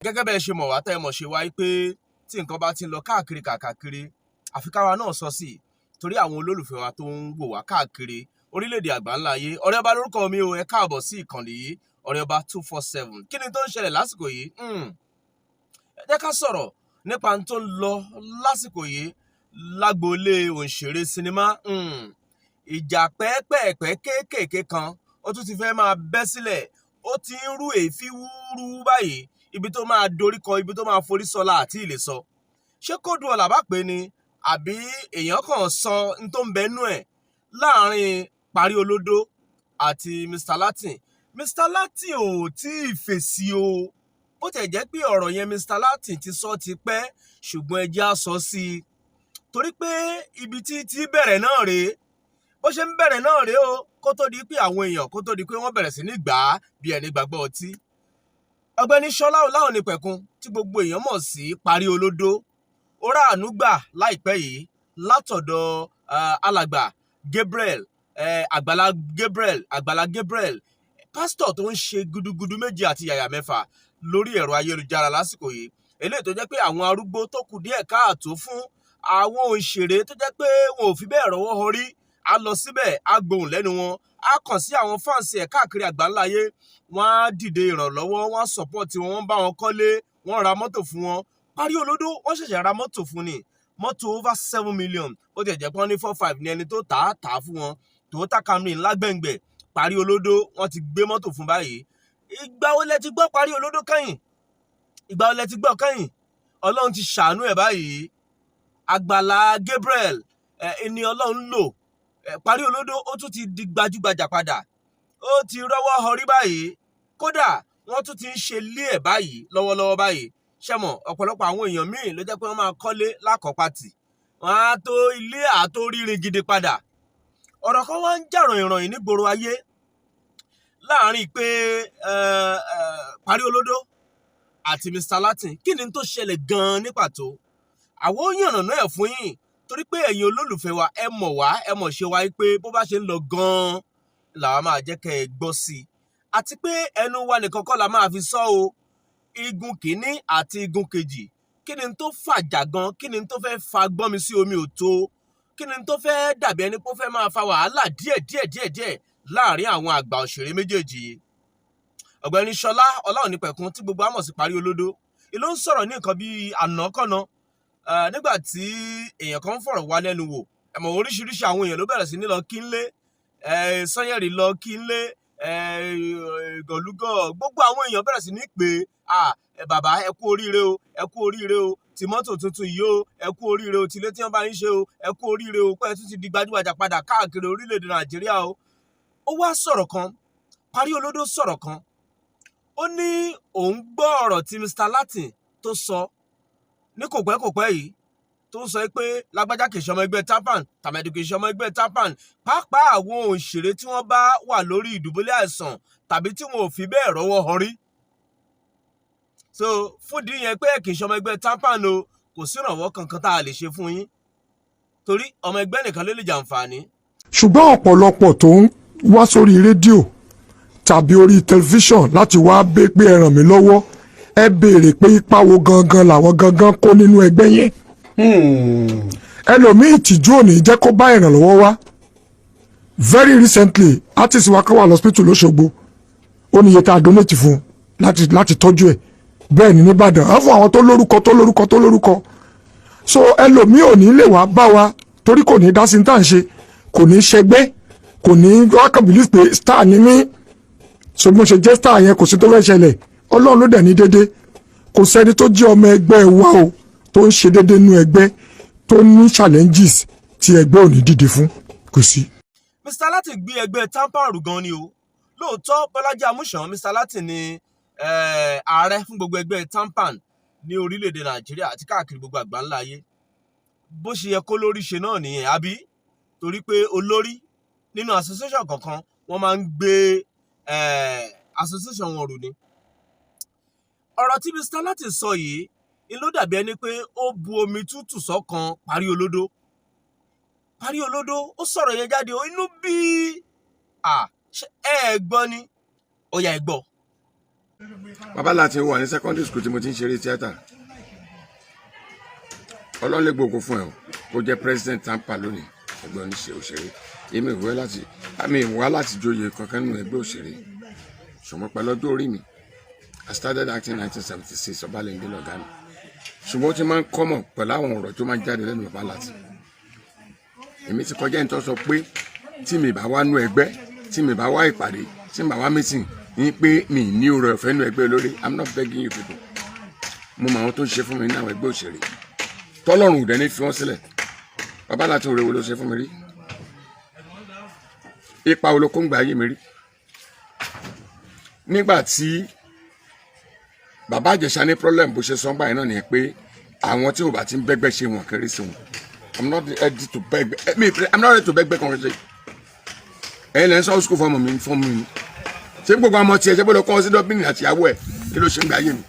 Gẹ́gẹ́ bẹ́ẹ̀ ṣe mọ̀ wá, tẹ́ ẹ mọ̀ ṣe wá pé tí nǹkan bá ti ń lọ káàkiri kàkàkiri, àfi káwa náà sọ sí i torí àwọn olólùfẹ́ wa tó ń wò wá káàkiri orílẹ̀-èdè àgbáńlá ayé. Ọ̀rẹ́ Ọba lórúkọ mi o. Ẹ káàbọ̀ sí ìkànnì yìí, Ọ̀rẹ́ Ọba 247. Kí ni tó ń ṣẹlẹ̀ lásìkò yìí? Ẹ jẹ́ ká sọ̀rọ̀ nípa ohun tó ń lọ lásìkò yìí lágboolé òǹṣèré sinimá. Ìjà pẹ́ẹ́pẹ́ẹ̀pẹ́ kéékèèké kan, ó tún ti fẹ́ máa bẹ́ sílẹ̀. Ó ti ń rú èéfín wúrú báyìí. Ibi tó máa dorí kọ, ibi tó máa forí sọlá àti ìlè sọ, ṣé kóòdù ọ̀là bá pè ní àbí èèyàn kàn sọ n tó ń bẹ nú ẹ̀ láàrin Parí Olódó àti Mr Latin. Mr Latin ò tí ì fèsì o. Bó tẹ̀ jẹ́ pé ọ̀rọ̀ yẹn, Mr Latin ti sọ ti pẹ́, ṣùgbọ́n ẹ jẹ́ á sọ sí i torí pé ibi tí ti bẹ̀rẹ̀ náà rèé. Bó ṣe ń bẹ̀rẹ̀ náà rèé o, kó tó di pé àwọn èèyàn, kó tó di pé wọ́n bẹ̀rẹ̀ sí ní gbà á bí ẹni gbàgbọ́ ọtí. Ọ̀gbẹ́ni Ṣọlá Ọláonípẹ̀kun, tí gbogbo èèyàn mọ̀ sí Parí Olódó, ó ráàánú gbà láìpẹ́ yìí látọ̀dọ̀ alàgbà Gabriel, Àgbàlá Gabriel. Àgbàlá Gabriel, pásítọ̀ tó ń ṣe gudugudu méje àti yàyà mẹ́fà lórí ẹ̀rọ ayélujára lásìkò yìí, eléyìí tó jẹ́ pé àwọn arúgbó tó kù díẹ̀ káàtó fún, àwọn òṣèré tó jẹ́ pé wọn ò fi bẹ́ẹ̀ rọ́wọ́ họrí, á lọ síbẹ̀, á gbohùn lẹ́nu wọn, á kàn sí àwọn fans ẹ̀ káàkiri àgbáńlá ayé, wọ́n á dìde ìrànlọ́wọ́, wọ́n á support wọn, wọ́n bá wọn kọ́lé, wọ́n ra mọ́tò fún wọn. Parí Olódó, wọ́n ṣẹ̀ṣẹ̀ ra mọ́tò fún ni, mọ́tò over 7 million. Ó ti jẹ́ pé wọ́n ní 4.5 ní ẹni tó tà á tà á fún wọn, Toyota Camry ńlá gbẹ̀ngbẹ̀. Parí Olódó, wọ́n ti gbé mọ́tò fún báyìí. Ìgbà wo lẹ ti gbọ́ Parí Olódó kẹ́yìn? Ìgbà wo lẹ ti gbọ́ kẹ́yìn? Ọlọ́run ti ṣàánú ẹ̀ báyìí. Àgbàlá Gabriel ẹni Ọlọ́run lò. Parí Olódó, ó tún ti di gbajúgbajà padà, ó ti rọ́wọ́ họrí báyìí. Kódà wọ́n tún ti ń ṣe lé ẹ̀ báyìí lọ́wọ́lọ́wọ́ báyìí. Ṣẹ́mọ̀, ọ̀pọ̀lọpọ̀ àwọn èèyàn míì ló jẹ́ pé wọ́n máa kọ́lé lákọ̀ọ́pàtì, wọ́n á tó ilé àtó rírin gidi padà. Ọ̀rọ̀ kan wá ń jà ròyìnròyìn nígboro ayé láàrin pé Parí Olódó àti Mr Latin. Kí ni tó ṣẹlẹ̀ gan-an ní pàtó? Àwọn ó yànnàná ẹ̀ fún yín torí pé ẹ̀yin olólùfẹ́ wa, ẹ mọ̀ wá, ẹ mọ̀ ṣe wá pé bó bá ṣe ń lọ gan-an làwa máa jẹ́ kẹ́ ẹ gbọ́ sí i, àti pé ẹnu wa nìkan kọ́ la máa fi sọ o. Igun kìíní àti igun kejì, kí ni tó fàjà gan? Kí ni tó fẹ́ fa gbọ́n mi sí omi ò tó? Kí ni tó fẹ́ dàbí ẹni pé ó fẹ́ máa fa wàhálà díẹ̀ díẹ̀ díẹ̀ díẹ̀ láàrin àwọn àgbà òṣèré méjèèjì yìí? Ọ̀gbẹ́ni Ṣọlá Ọláonípẹ̀kun, tí gbogbo àmọ̀ sí Parí Olódó, ìlú ń sọ̀rọ̀ ní nǹkan bíi ànákànná nígbà tí èèyàn kan ń fọ̀rọ̀ wá lẹ́nu wò. Ẹ̀mọ̀, oríṣiríṣi àwọn èèyàn ló bẹ̀rẹ̀ sí ní lọ kí ń lé Sanyẹ̀rì, lọ kí ń lé gọ̀lúgọ̀. Gbogbo àwọn èèyàn bẹ̀rẹ̀ sí ní pé, "Bàbá, ẹ kú oríire o, ẹ kú oríire o, tí mọ́tò tuntun yìí o, ẹ kú oríire o, tìlé tí wọ́n bá ń ṣe o, ẹ kú oríire o, pé ẹ tún ti di gbajúgbajà padà káàkiri orílẹ̀-èdè Nàìjíríà o." Ó wá sọ̀rọ̀ kan, Parí Olódó sọ̀rọ̀ kan. Ó ní òun gbọ́ ọ̀rọ̀ tí Mr Latin tó sọ ní kòpẹ́kòpẹ́ yìí, tó ń sọ pé lágbájá kìí ṣọmọ ẹgbẹ́ TAMPAN, tàmẹ̀dù kìí ṣọmọ ẹgbẹ́ TAMPAN, pàápàá àwọn òṣèré tí wọ́n bá wà lórí ìdùbúlẹ̀ àìsàn tàbí tí wọn ò fi bẹ́ẹ̀ rọ́wọ́ họrí. So fúndì yẹn pé kìí ṣọmọ ẹgbẹ́ TAMPAN o, kò sí ìrànwọ́ kankan tá a lè ṣe fún yín, torí ọmọ ẹgbẹ́ nìkan ló lè jàǹfààní. Ṣùgbọ́n ọ̀pọ̀lọpọ̀ tó ń wá sórí rédíò tàbí orí tẹlifíṣàn láti wá bẹ́ pé ẹ ràn mí lọ́wọ́, ẹ béèrè pé ipa wo gangan làwọn gangan kó nínú ẹgbẹ́ yẹn. Ẹlòmíì, ìtìjú ò ní jẹ́ kó bá ìrànlọ́wọ́ wá. Very recently, artist wa kan wà lọ́sípítù lọ́sọ̀gbọ̀, ó ní iye tá a donate fún láti tọ́jú ẹ̀. Bẹ́ẹ̀ ni nìbàdàn á fún àwọn tó lórúkọ, tó lórúkọ, tó lórúkọ. So ẹlòmíì ò ní lè wá bá wa torí kò ní dá sí ní tá à ń ṣe, kò ní ṣẹgbẹ́, kò ní wákàn believe pé star ni mí. So bí mo ṣe jẹ́ star yẹn, kò sí tó fẹ́ ṣẹlẹ̀. Ọlọ́run ló dẹ̀ ní dédé. Kò sẹ́ni tó jẹ́ ọmọ ẹgbẹ́ wa o tó ń ṣe dédé nínú ẹgbẹ́ tó ní challenges tí ẹgbẹ́ ò ní dìde fún, kò sí. Mr Latin gbé ẹgbẹ́ TAMPAN rù gan ni o. Lóòótọ́, Bọ́lájí Amúsàn, Mr Latin ni ààrẹ fún gbogbo ẹgbẹ́ TAMPAN ní orílẹ̀-èdè Nàìjíríà àti káàkiri gbogbo àgbáńlá ayé. Bó ṣe yẹ kó lórí ṣe náà nìyẹn, àbí? Torí pé olórí nínú association kankan, wọ́n máa ń gbé association wọn rù ni. Ọ̀rọ̀ tí Mr Latin sọ yìí ni ló dàbí ẹni pé ó bu omi tútù sọ́kàn Parí Olódó. Parí Olódó, ó sọ̀rọ̀ yẹn jáde, ó inú bí ẹ ẹ gbọ́ ni, ó yá, ẹ gbọ́. Bàbá Latin wà ní secondary school tí mo ti ń ṣeré tíátà. Ọlọ́run gbogbo fún ẹ o, kó jẹ́ president TAMPAN lónìí, ẹgbẹ́ oníṣẹ́ òṣèré. Èmi ìwé láti àmì ìwá láti joyè kankan nínú ẹgbẹ́ òṣèré, ṣùgbọ́n pẹ̀lú ọjọ́ orí mi, I started acting in 1976. Ọbalẹ̀ndé lọ̀gá mi, ṣùgbọ́n ó ti máa ń kọ́mọ̀ pẹ̀lú àwọn ọ̀rọ̀ tó máa ń jáde lẹ́nu bàbá Latin. Èmi ti kọjá ẹni tó sọ pé tí mi bá wá nú ẹgbẹ́, tí mi bá wá ìpàdé, tí mi bá wá meeting, ní pé mi ní oore ọ̀fẹ́ nú ẹgbẹ́ olórí. I'm not begging you people. Mo mọ àwọn tó ń ṣe fún mi ní àwọn ẹgbẹ́ òṣèré, tọ́lọ́run ò dẹ̀ ní fi wọ́n sílẹ̀. Bàbá Latin, òre wo ló ṣe fún mi rí? Ipa wo ló kó ń gbà ayé mi rí? Nígbà tí bàbá Ìjẹ̀ṣà ní problem, bó ṣe sọ báyìí náà nìyẹn pé àwọn tí ò bá ti ń bẹ́gbẹ́ ṣe, wọn kéré sí wọn. I'm not ready to beg me. I'm not ready to bẹ́gbẹ́ kan ṣe. Ẹ̀yin lẹ́yìn sọ́ọ́ school fọmọ mi fún mi. Ṣé gbogbo ọmọ tiẹ̀ ṣé bó lọ kọ́ sí Dublin àtìyàwó ẹ̀? Kí ló ṣe ń gbà ayé mi?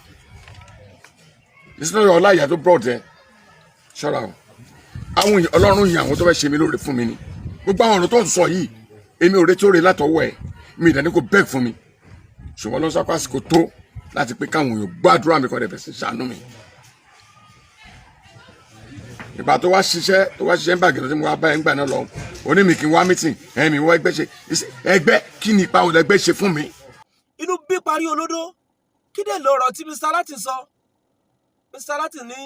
It's not your ọláìyá tó brought ẹ ṣọ́ra o. Àwọn èèyàn, Ọlọ́run yìí, àwọn tó fẹ́ ṣe mí lóore fún mi ni. Gbogbo àwọn ọ̀rọ̀ tó ń sọ yìí, èmi ò retí òre látọwọ́ ẹ̀. Mi ìdání kò beg fún mi, ṣùgbọ́n lọ́sọ̀ àsìkò tó láti pé káwọn èèyàn gbàdúrà mi kọ́ dẹ̀ fẹ́ sí ṣàánú mi. Ìgbà tó wá ṣiṣẹ́ ń bàgẹ́ tí mo wá bá ẹ̀ ń gbà náà lọ, oní mi kì í wá meeting ẹ̀, mi wá ẹgbẹ́ ṣe ẹgbẹ́. Kí ni ipa òun ẹgbẹ́ ṣe fún mi? Inú bí Parí Olódó. Kí dẹ̀ lọ̀rọ̀ tí Mr Latin sọ? Mr Latin ní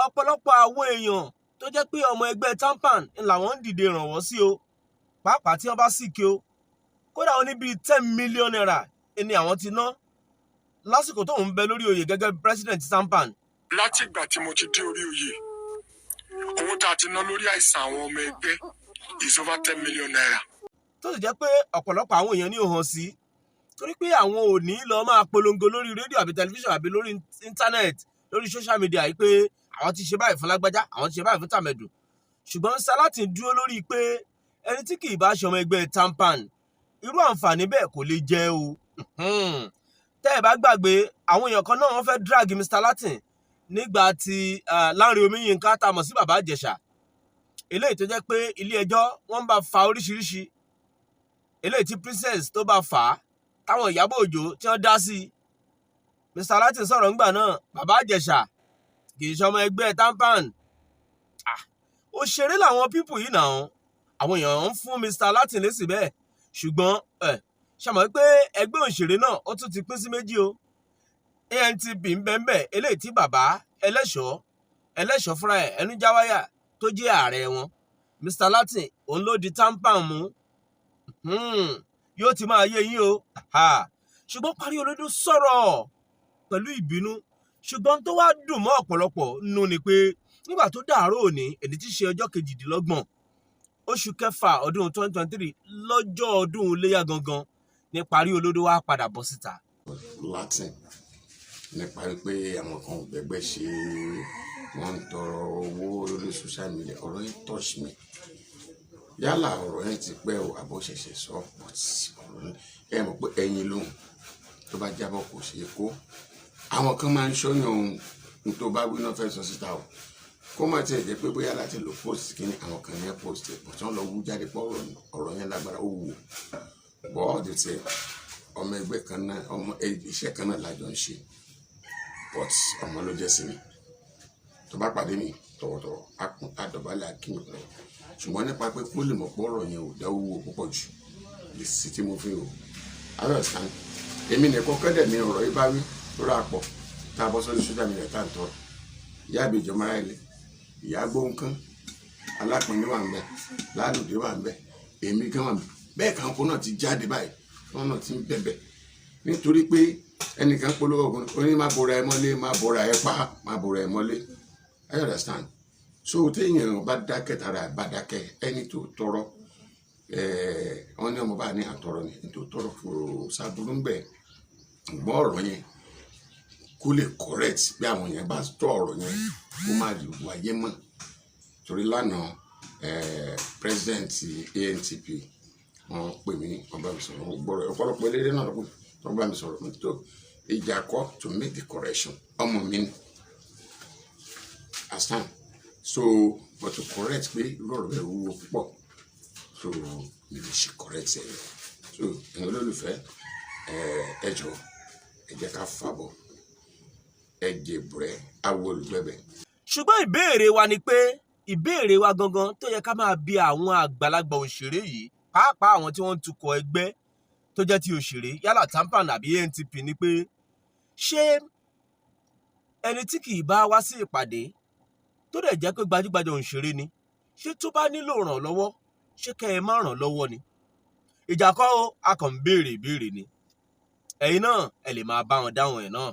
ọ̀pọ̀lọpọ̀ àwọn èèyàn tó jẹ́ pé ọmọ ẹgbẹ́ TAMPAN ń làwọn ń dìde ìrànwọ́ sí o, pàápàá tí wọ́n bá sì kí o. Kódà wọ́n ní bíi ₦10 million ni àwọn ti ná lásìkò tóun ń bẹ lórí oyè gẹ́gẹ́ bí president TAMPAN. Látìgbà tí mo ti dé orí oyè, owó tá a ti ná lórí àìsàn àwọn ọmọ ẹgbẹ́ is over ₦10 million. Tó sì jẹ́ pé ọ̀pọ̀lọpọ̀ àwọn èèyàn ní ò hàn sí, torí pé àwọn ò ní lọ máa polongo lórí rédíò àbí tẹlifíṣàn àbí lórí internet, lórí social media yìí pé àwọn ti ṣe báyìí fún lágbájá, àwọn ti ṣe báyìí fún tàmẹ̀dù. Ṣùgbọ́n Latin dúró lórí pé ẹni tí kì í bá ṣọmọ ẹgbẹ́ TAMPAN, irú àǹfààní bẹ́ẹ̀ kò lè jẹ́ o. Tẹ́ ẹ bá gbàgbé, àwọn èèyàn kan náà, wọ́n fẹ́ drag Mr Latin nígbà tí Lanre Omiyinka tá a mọ̀ sí Bàbá Ìjẹ̀ṣà, eléyìí tó jẹ́ pé ilé ẹjọ́ wọ́n bá fa oríṣiríṣi, eléyìí tí Princess tó bá fà á, táwọn Ìyábọ̀ Òjó tí wọ́n dá sí i. Mr Latin sọ̀rọ̀ ńgbà náà, Bàbá Ìjẹ̀ṣà kì í ṣọmọ ẹgbẹ́ TAMPAN. Òṣèré làwọn people yìí náà. Àwọn èèyàn ń fún Mr Latin lésì bẹ́ẹ̀, ṣùgbọ́n ẹ ṣàmọ̀ pé ẹgbẹ́ òṣèré náà, ó tún ti pín sí méjì o. ANTP ń bẹ ń bẹ, eléyìí tí bàbá Ẹlẹ́ṣọ́ Ẹlẹ́ṣọ́ fúnra ẹ̀ ẹnu jáwáyà tó jẹ́ ààrẹ wọn. Mr Latin, òun ló di TAMPAN mú. Yóò ti máa yé yín o. Ṣùgbọ́n Parí Olódó sọ̀rọ̀ pẹ̀lú ìbínú, ṣùgbọ́n tó wá dùn mọ́ ọ̀pọ̀lọpọ̀ nínú ni pé nígbà tó dàárọ̀ òní, èdè tí í ṣe ọjọ́ 28 oṣù kẹfà ọdún 2023, lọ́jọ́ ọdún iléyà gangan ní Parí Olódó wá padà bọ́ síta. Latin nípa wípé àwọn kan ò gbẹgbẹ́ ṣe, wọ́n ń tọrọ owó lórí social media, ọ̀rọ̀ yẹn touch me. Yálà ọ̀rọ̀ yẹn ti pẹ́ o àbọ̀ ṣẹ̀ṣẹ̀ sọ, but ọ̀rọ̀ yẹn, ẹ mọ̀ pé ẹyin lóhùn tó bá jábọ̀ kò ṣeé kó. Àwọn kan máa ń ṣọ́yàn ohun tó bá wí náà fẹ́ sọ síta o, kó má tiẹ̀ jẹ́ pé bóyá láti lò post kínní, àwọn kan yẹn post ẹ̀, but wọ́n lọ wú jáde pọ̀. Ọ̀rọ̀ yẹn lágbára, ó wù but all the same, ọmọ ẹgbẹ́ kan náà, ọmọ iṣẹ́ kan náà lájọ ń ṣe, but ọmọ ló jẹ́ sí mi. Tó bá pàdé mi tọ̀wọ̀tọ̀wọ̀, àdọ̀bálẹ̀ akínyìn rẹ̀. Ṣùgbọ́n nípa pé kó lè mọ̀ pé ọ̀rọ̀ yẹn ò dá owó púpọ̀ jù lè sí tí mo fi rò understand. Èmi nìkan kẹ́dẹ̀ ní ọ̀rọ̀ yìí bá wí lórí àpọ̀ tá a bọ́ sórí social media tá à ń tọrọ. Ìyá àbèjọ mara ilé, ìyá gbóǹkan alápínní wà ń bẹ, lálùdé wà ń bẹ, èmi gan wà ń bẹ. Bẹ́ẹ̀ kan kó náà ti jáde báyìí, wọn náà ti ń bẹ̀bẹ̀ nítorí pé ẹnìkan polówó ọkùnrin ó ní má bora ẹ mọ́lé, má bora ẹ pa, má bora ẹ mọ́lé. I understand. So téèyàn bá dákẹ́, tara ẹ̀ bá dákẹ́, ẹni tó tọrọ, wọ́n ní ọmọ bá ní àtọrọ ni, ẹni tó tọrọ kò sábúrú ń bẹ̀. Gbọ́ ọ̀rọ̀ yẹn kó lè correct bí àwọn yẹn bá tọ́ ọ̀rọ̀ yẹn, kó má wáyé mọ́. Torí lánàá, president ANTP, wọ́n pè mí, wọ́n bá mi sọ̀rọ̀, wọ́n gbọ́rọ̀. Ọ̀pọ̀lọpọ̀ eléré náà lọ́pọ̀ wọ́n bá mi sọ̀rọ̀ tó ìjà kọ́ to make the correction. Ọmọ mi ni asan, so but to correct pé irú ọ̀rọ̀ bẹ́ẹ̀ wúwo púpọ̀, so mi lè ṣe correct ẹ̀. So ẹ̀yin olólùfẹ́, ẹ jọ̀ọ́, ẹ Ẹ jẹ́ ká fàbọ̀, ẹ jèbùrẹ́ awo olùgbẹ̀bẹ̀. Ṣùgbọ́n ìbéèrè wa ni pé, ìbéèrè wa gangan tó yẹ ká máa bi àwọn àgbàlagbà òṣèré yìí, pàápàá àwọn tí wọ́n ń tukọ̀ ẹgbẹ́ tó jẹ́ ti òṣèré, yálà TAMPAN àbí ANTP, ni pé ṣé ẹni tí kì í bá wá sí ìpàdé, tó dẹ̀ jẹ́ pé gbajúgbajà òṣèré ni, ṣé tó bá nílò ìrànlọ́wọ́, ṣé kẹ́ ẹ má ràn lọ́wọ́ ni? Ìjà kọ́ o, a kàn ń béèrè ìbéèrè ni. Ẹ̀yin náà ẹ lè máa bá wọn dáhùn ẹ̀ náà.